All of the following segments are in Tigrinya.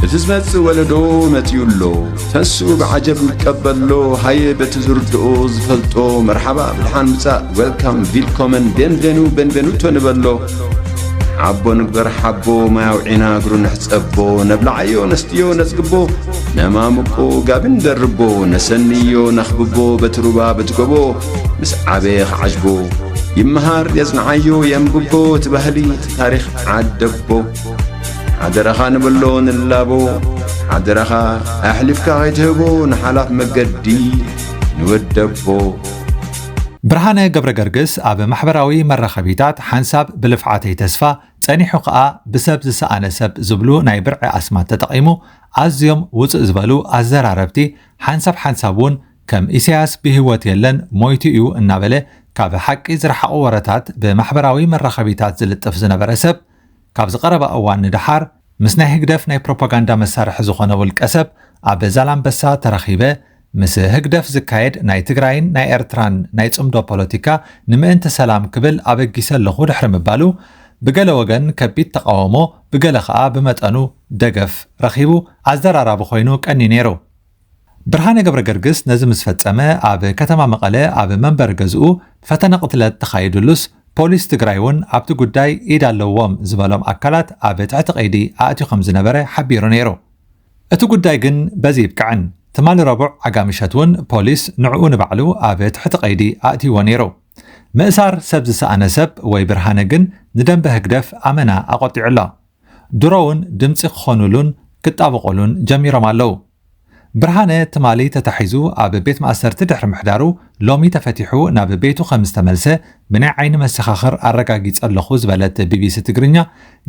እቲ ዝመጽእ ወለዶ መጺኡ ኣሎ። ተንስኡ ብዓጀብ ንቀበሎ። ሃየ በቲ ዝርድኦ ዝፈልጦ መርሓባ ብድሓን ምጻእ፣ ዌልካም፣ ቪልኮመን፣ ቤንቬኑ፣ ቤንቬኑቶ ንበሎ። ዓቦ ንግበር ሓቦ፣ ማይ ኣውዒና እግሩ ንሕጸቦ። ነብልዓዮ ነስትዮ ነጽግቦ፣ ነማምቆ ጋቢ ንደርቦ። ነሰንዮ ነኽብቦ በቲ ሩባ በቲ ጎቦ፣ ምስ ዓበየ ክዓጅቦ። ይመሃር የጽንዓዮ የንብቦ እቲ ባህሊ እቲ ታሪኽ ዓደቦ። ሓደራኻ ንብሎ ንላቦ፣ ሓደራኻ ኣሕሊፍካ ከይትህቦ ንሓላፍ መገዲ ንወደቦ። ብርሃነ ገብረ ገርግስ ኣብ ማሕበራዊ መራኸቢታት ሓንሳብ ብልፍዓተይ ተስፋ ጸኒሑ ከኣ ብሰብ ዝሰኣነ ሰብ ዝብሉ ናይ ብርዒ ኣስማት ተጠቒሙ ኣዝዮም ውጽእ ዝበሉ ኣዘራረብቲ ሓንሳብ ሓንሳብ እውን ከም ኢሳያስ ብህይወት የለን ሞይቱ እዩ እናበለ ካብ ሓቂ ዝረሓቑ ወረታት ብማሕበራዊ መራኸቢታት ዝልጥፍ ዝነበረ ሰብ ካብዚ ቀረባ እዋን ንደሓር ምስ ናይ ህግደፍ ናይ ፕሮፓጋንዳ መሳርሒ ዝኾነ ውልቀ ሰብ ኣብ ዛላምበሳ ተረኺበ ምስ ህግደፍ ዝካየድ ናይ ትግራይን ናይ ኤርትራን ናይ ጽምዶ ፖለቲካ ንምእንቲ ሰላም ክብል ኣበጊሰ ኣለኹ ድሕሪ ምባሉ ብገለ ወገን ከቢድ ተቓውሞ ብገለ ኸኣ ብመጠኑ ደገፍ ረኺቡ ኣዘራራቢ ኮይኑ ቀንዩ ነይሩ። ብርሃነ ገብረ ገርግስ ነዚ ምስ ፈጸመ ኣብ ከተማ መቐለ ኣብ መንበሪ ገዝኡ ፈተነ ቅትለት ተኻይዱሉስ ፖሊስ ትግራይ እውን ኣብቲ ጉዳይ ኢድ ኣለዎም ዝበሎም ኣካላት ኣብ ትሕቲ ቀይዲ ኣእትዩ ከም ዝነበረ ሓቢሩ ነይሩ። እቲ ጉዳይ ግን በዚ ይብቅዕን ትማሊ ረቡዕ ዓጋምሸት እውን ፖሊስ ንዕኡ ንባዕሉ ኣብ ትሕቲ ቀይዲ ኣእትይዎ ነይሩ። ምእሳር ሰብ ዝሰኣነ ሰብ ወይ ብርሃነ ግን ንደንበ ህግደፍ ኣመና ኣቆጢዑ ኣሎ። ድሮ እውን ድምፂ ክኾኑሉን ክጣበቑሉን ጀሚሮም ኣለዉ። ብርሃነ ትማሊ ተታሒዙ ኣብ ቤት ማእሰርቲ ድሕሪ ምሕዳሩ ሎሚ ተፈቲሑ ናብ ቤቱ ከም ዝተመልሰ ብናይ ዓይኒ መሰኻኽር ኣረጋጊጸ ኣለኹ ዝበለት ቢቢሲ ትግርኛ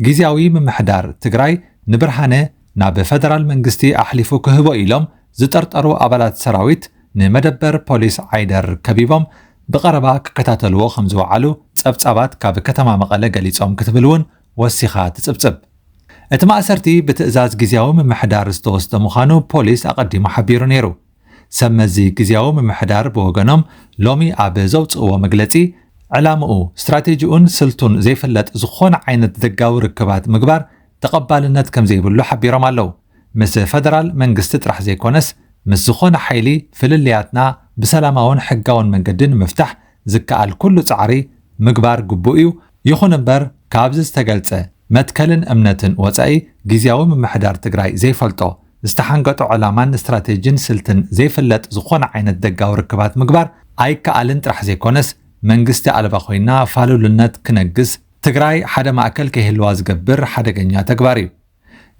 ግዝያዊ ምምሕዳር ትግራይ ንብርሃነ ናብ ፈደራል መንግስቲ ኣሕሊፉ ክህቦ ኢሎም ዝጠርጠሩ ኣባላት ሰራዊት ንመደበር ፖሊስ ዓይደር ከቢቦም ብቐረባ ክከታተልዎ ከም ዝወዓሉ ጸብጻባት ካብ ከተማ መቐለ ገሊጾም ክትብል እውን ወሲኻ ትጽብጽብ። እቲ ማእሰርቲ ብትእዛዝ ግዝያዊ ምምሕዳር ዝተወስደ ምዃኑ ፖሊስ ኣቐዲሙ ሓቢሩ ነይሩ። ሰብ መዚ ግዝያዊ ምምሕዳር ብወገኖም ሎሚ ኣብ ዘውፅእዎ መግለፂ ዕላምኡ ስትራቴጂኡን ስልቱን ዘይፍለጥ ዝኾነ ዓይነት ደጋዊ ርክባት ምግባር ተቐባልነት ከም ዘይብሉ ሓቢሮም ኣለዉ። ምስ ፈደራል መንግስቲ ጥራሕ ዘይኮነስ ምስ ዝኾነ ሓይሊ ፍልልያትና ብሰላማውን ሕጋውን መንገዲ ንምፍታሕ ዝከኣል ኩሉ ፃዕሪ ምግባር ግቡእ እዩ። ይኹን እምበር ካብዚ ዝተገልፀ መትከልን እምነትን ወፃኢ ግዝያዊ ምምሕዳር ትግራይ ዘይፈልጦ ዝተሓንገጦ ዕላማን ስትራቴጂን ስልትን ዘይፍለጥ ዝኾነ ዓይነት ደጋዊ ርክባት ምግባር ኣይከኣልን ጥራሕ ዘይኮነስ መንግስቲ ኣልባ ኮይና ፋሉልነት ክነግስ ትግራይ ሓደ ማእከል ከይህልዋ ዝገብር ሓደገኛ ተግባር እዩ።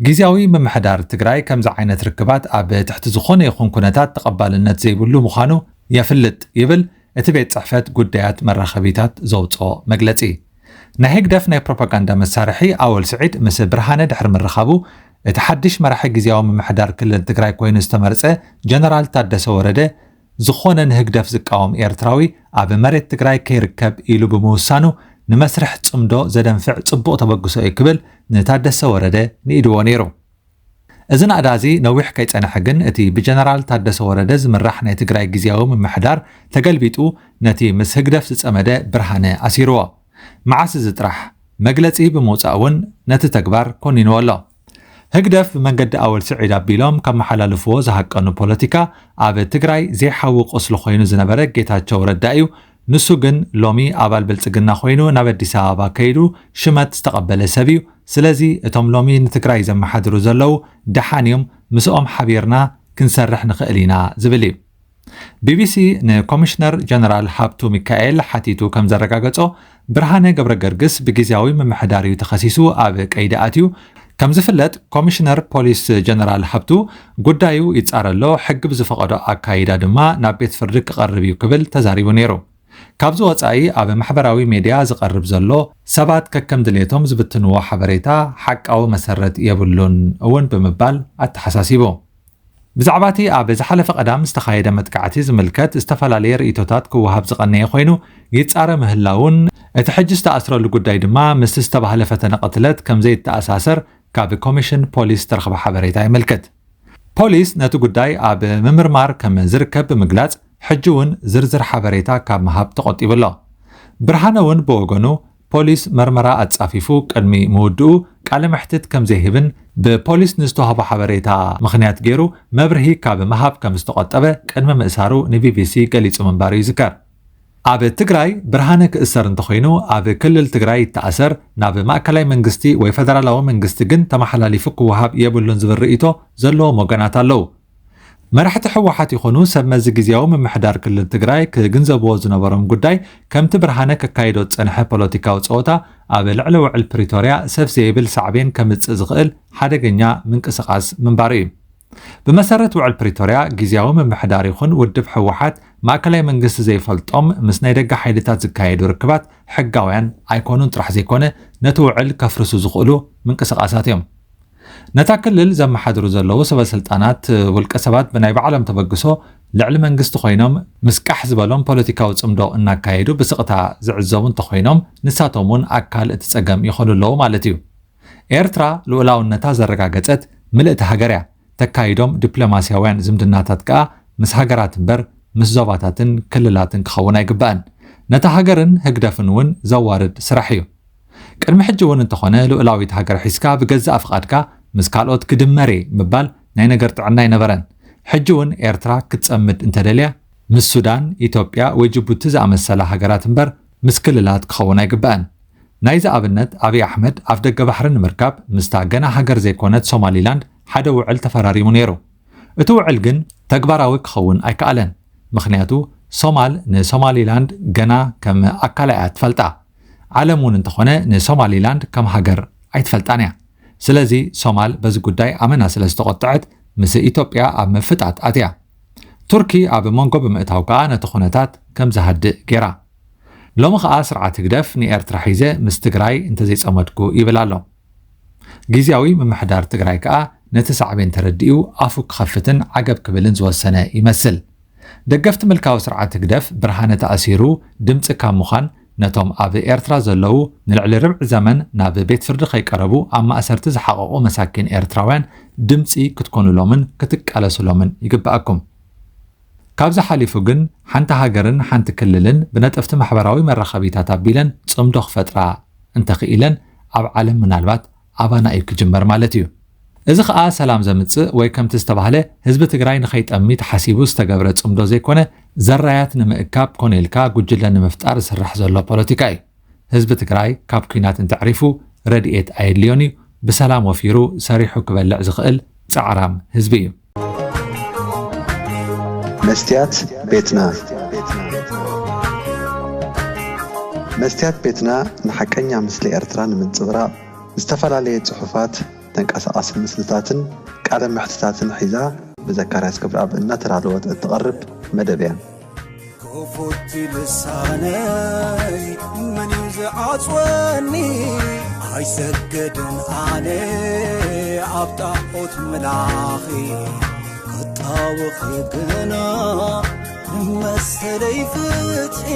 ግዝያዊ ምምሕዳር ትግራይ ከምዚ ዓይነት ርክባት ኣብ ትሕቲ ዝኾነ ይኹን ኩነታት ተቐባልነት ዘይብሉ ምዃኑ የፍልጥ ይብል እቲ ቤት ጽሕፈት ጉዳያት መራኸቢታት ዘውፅኦ መግለፂ። ናይ ህግደፍ ናይ ፕሮፓጋንዳ መሳርሒ ኣወል ስዒድ ምስ ብርሃነ ድሕሪ ምርኻቡ እቲ ሓድሽ መራሒ ግዝያዊ ምምሕዳር ክልል ትግራይ ኮይኑ ዝተመርፀ ጀነራል ታደሰ ወረደ ዝኾነ ንህግደፍ ዝቃወም ኤርትራዊ ኣብ መሬት ትግራይ ከይርከብ ኢሉ ብምውሳኑ ንመስርሕ ጽምዶ ዘደንፍዕ ጽቡቕ ተበግሶ እዩ ክብል ንታደሰ ወረደ ንኢድዎ ነይሩ። እዚ ናእዳ እዚ ነዊሕ ከይጸንሐ ግን እቲ ብጀነራል ታደሰ ወረደ ዝምራሕ ናይ ትግራይ ግዝያዊ ምምሕዳር ተገልቢጡ ነቲ ምስ ህግደፍ ዝጸመደ ብርሃነ ኣሲርዎ። መዓስ እዚ ጥራሕ መግለጺ ብምውጻእ እውን ነቲ ተግባር ኮኒንዎ ኣሎ። ህግደፍ ብመንገዲ ኣወል ስዒድ ኣቢሎም ከመሓላልፍዎ ዝሃቀኑ ፖለቲካ ኣብ ትግራይ ዘይሓዊ ቁስሊ ኮይኑ ዝነበረ ጌታቸው ረዳ እዩ። ንሱ ግን ሎሚ ኣባል ብልጽግና ኮይኑ ናብ ኣዲስ ኣበባ ከይዱ ሽመት ዝተቐበለ ሰብ እዩ። ስለዚ እቶም ሎሚ ንትግራይ ዘመሓድሩ ዘለዉ ደሓን እዮም፣ ምስኦም ሓቢርና ክንሰርሕ ንኽእል ኢና ዝብል እዩ። ቢቢሲ ንኮሚሽነር ጀነራል ሃብቱ ሚካኤል ሓቲቱ ከም ዘረጋገጾ ብርሃነ ገብረ ገርግስ ብግዝያዊ ምምሕዳር እዩ ተኸሲሱ ኣብ ቀይዲ ኣትዩ። ከም ዝፍለጥ ኮሚሽነር ፖሊስ ጀነራል ሃብቱ ጉዳዩ ይጻረ ኣሎ፣ ሕጊ ብዝፈቐዶ ኣካይዳ ድማ ናብ ቤት ፍርዲ ክቐርብ እዩ ክብል ተዛሪቡ ነይሩ። ካብዚ ወጻኢ ኣብ ማሕበራዊ ሜድያ ዝቐርብ ዘሎ ሰባት ከከም ድሌቶም ዝብትንዎ ሓበሬታ ሓቃዊ መሰረት የብሉን እውን ብምባል ኣተሓሳሲቡ። ብዛዕባ እቲ ኣብ ዝሓለፈ ቀዳም ዝተኻየደ መጥቃዕቲ ዝምልከት ዝተፈላለየ ርእይቶታት ክወሃብ ዝቐነየ ኮይኑ ይጻረ ምህላውን እቲ ሕጂ ዝተኣስረሉ ጉዳይ ድማ ምስ ዝተባህለ ፈተነ ቅትለት ከም ዘይተኣሳሰር ካብ ኮሚሽን ፖሊስ ዝተረኽበ ሓበሬታ የመልክት። ፖሊስ ነቲ ጉዳይ ኣብ ምምርማር ከም ዝርከብ ብምግላጽ ሕጂ እውን ዝርዝር ሓበሬታ ካብ ምሃብ ተቖጢቡ ኣሎ። ብርሃነ እውን ብወገኑ ፖሊስ መርመራ ኣጻፊፉ ቅድሚ ምውድኡ ቃለ መሕትት ከም ዘይህብን ብፖሊስ ንዝተዋህቦ ሓበሬታ ምኽንያት ገይሩ መብርሂ ካብ ምሃብ ከም ዝተቖጠበ ቅድሚ ምእሳሩ ንቢቢሲ ገሊጹ ምንባሩ ይዝከር። ኣብ ትግራይ ብርሃነ ክእሰር እንተኾይኑ፣ ኣብ ክልል ትግራይ ይተኣሰር፣ ናብ ማእከላይ መንግስቲ ወይ ፈደራላዊ መንግስቲ ግን ተመሓላሊፉ ክወሃብ የብሉን ዝብል ርእይቶ ዘለዎም ወገናት ኣለዉ። መራሕቲ ህወሓት ይኹኑ ሰብ መዚ ግዝያዊ ምምሕዳር ክልል ትግራይ ክግንዘብዎ ዝነበሮም ጉዳይ፣ ከምቲ ብርሃነ ከካይዶ ዝጸንሐ ፖለቲካዊ ጸወታ ኣብ ልዕሊ ውዕል ፕሪቶርያ ሰፍ ዘይብል ሳዕቤን ከምጽእ ዝኽእል ሓደገኛ ምንቅስቓስ ምንባሩ እዩ። ብመሰረት ውዕል ፕሪቶርያ፣ ግዝያዊ ምምሕዳር ይኹን ውድብ ህወሓት ማእከላይ መንግስቲ ዘይፈልጦም ምስ ናይ ደገ ሓይልታት ዝካየዱ ርክባት ሕጋውያን ኣይኮኑን ጥራሕ ዘይኮነ፣ ነቲ ውዕል ከፍርሱ ዝኽእሉ ምንቅስቓሳት እዮም። ነታ ክልል ዘመሓድሩ ዘለዉ ሰበ ስልጣናት፣ ውልቀ ሰባት ብናይ ባዕሎም ተበግሶ ልዕሊ መንግስቲ ኮይኖም፣ ምስ ቃሕ ዝበሎም ፖለቲካዊ ጽምዶ እናካየዱ ብስቕታ ዝዕዘቡ እንተኾይኖም፣ ንሳቶም እውን ኣካል እቲ ጸገም ይኾኑ ኣለዉ ማለት እዩ። ኤርትራ ልኡላውነታ ዘረጋገጸት ምልእቲ ሃገር እያ። ተካይዶም ዲፕሎማስያውያን ዝምድናታት ከኣ ምስ ሃገራት እምበር ምስ ዞባታትን ክልላትን ክኸውን ኣይግባእን። ነታ ሃገርን ህግደፍን እውን ዘዋርድ ስራሕ እዩ። ቅድሚ ሕጂ እውን እንተኾነ ልኡላዊት ሃገር ሒዝካ ብገዛእ ፍቓድካ ምስ ካልኦት ክድመር እየ ምባል ናይ ነገር ጥዕና ኣይነበረን። ሕጂ እውን ኤርትራ ክትጸምድ እንተደልያ ምስ ሱዳን፣ ኢትዮጵያ ወይ ጅቡቲ ዝኣመሰላ ሃገራት እምበር ምስ ክልላት ክኸውን ኣይግባእን። ናይዚ ኣብነት ኣብይ ኣሕመድ ኣፍ ደገ ባሕሪ ንምርካብ ምስታ ገና ሃገር ዘይኮነት ሶማሊላንድ ሓደ ውዕል ተፈራሪሙ ነይሩ። እቲ ውዕል ግን ተግባራዊ ክኸውን ኣይከኣለን። ምኽንያቱ ሶማል ንሶማሊላንድ ገና ከም ኣካላ እያ ትፈልጣ። ዓለም እውን እንተኾነ ንሶማሊላንድ ከም ሃገር ኣይትፈልጣን እያ። ስለዚ ሶማል በዚ ጉዳይ ኣመና ስለ ዝተቖጥዐት ምስ ኢትዮጵያ ኣብ ምፍጣጥ ኣትያ። ቱርኪ ኣብ መንጎ ብምእታው ከኣ ነቲ ኩነታት ከም ዝሃድእ ገይራ። ሎሚ ከኣ ስርዓት ህግደፍ ንኤርትራ ሒዘ ምስ ትግራይ እንተዘይጸመድኩ ይብል ኣሎ። ግዝያዊ ምምሕዳር ትግራይ ከኣ ነቲ ሳዕቤን ተረዲኡ ኣፉ ክኸፍትን ዓገብ ክብልን ዝወሰነ ይመስል። ደገፍቲ ምልካዊ ስርዓት ህግደፍ ብርሃነ ተኣሲሩ ድምጺ ካብ ምዃን ነቶም ኣብ ኤርትራ ዘለዉ ንልዕሊ ርብዒ ዘመን ናብ ቤት ፍርዲ ከይቀረቡ ኣብ ማእሰርቲ ዝሓቐቑ መሳኪን ኤርትራውያን ድምጺ ክትኮኑሎምን ክትቃለሱሎምን ይግባኣኩም። ካብዚ ሓሊፉ ግን ሓንቲ ሃገርን ሓንቲ ክልልን ብነጠፍቲ ማሕበራዊ መራኸቢታት ኣቢለን ጽምዶ ክፈጥራ እንተኽኢለን ኣብ ዓለም ምናልባት ኣባና እዩ ክጅመር ማለት እዩ። እዚ ኸኣ ሰላም ዘምጽእ ወይ ከምቲ ዝተባህለ ህዝቢ ትግራይ ንኸይጠሚ ተሓሲቡ ዝተገብረ ጽምዶ ዘይኮነ ዘራያት ንምእካብ ኮነ ኢልካ ጉጅለ ንምፍጣር ዝስራሕ ዘሎ ፖለቲካ እዩ። ህዝቢ ትግራይ ካብ ኲናት እንተዕሪፉ ረድኤት ኣየድልዮን እዩ። ብሰላም ወፊሩ ሰሪሑ ክበልዕ ዝኽእል ጻዕራም ህዝቢ እዩ። መስትያት ቤትና። መስትያት ቤትና ንሓቀኛ ምስሊ ኤርትራ ንምንጽብራቕ ዝተፈላለየ ጽሑፋት፣ ተንቀሳቓሲ ምስልታትን ቃለ መሕትታትን ሒዛ ብዘካርያስ ክብረኣብ እናተዳለወት እትቐርብ መደብ እያ። ክፉት ልሳነይ መን እዩ ዝዓጽወኒ? ኣይሰግድን ኣነ ኣብ ጣዖት ምላኺ፣ ክጣወኺ ግና ንመሰለይ ፍትሒ።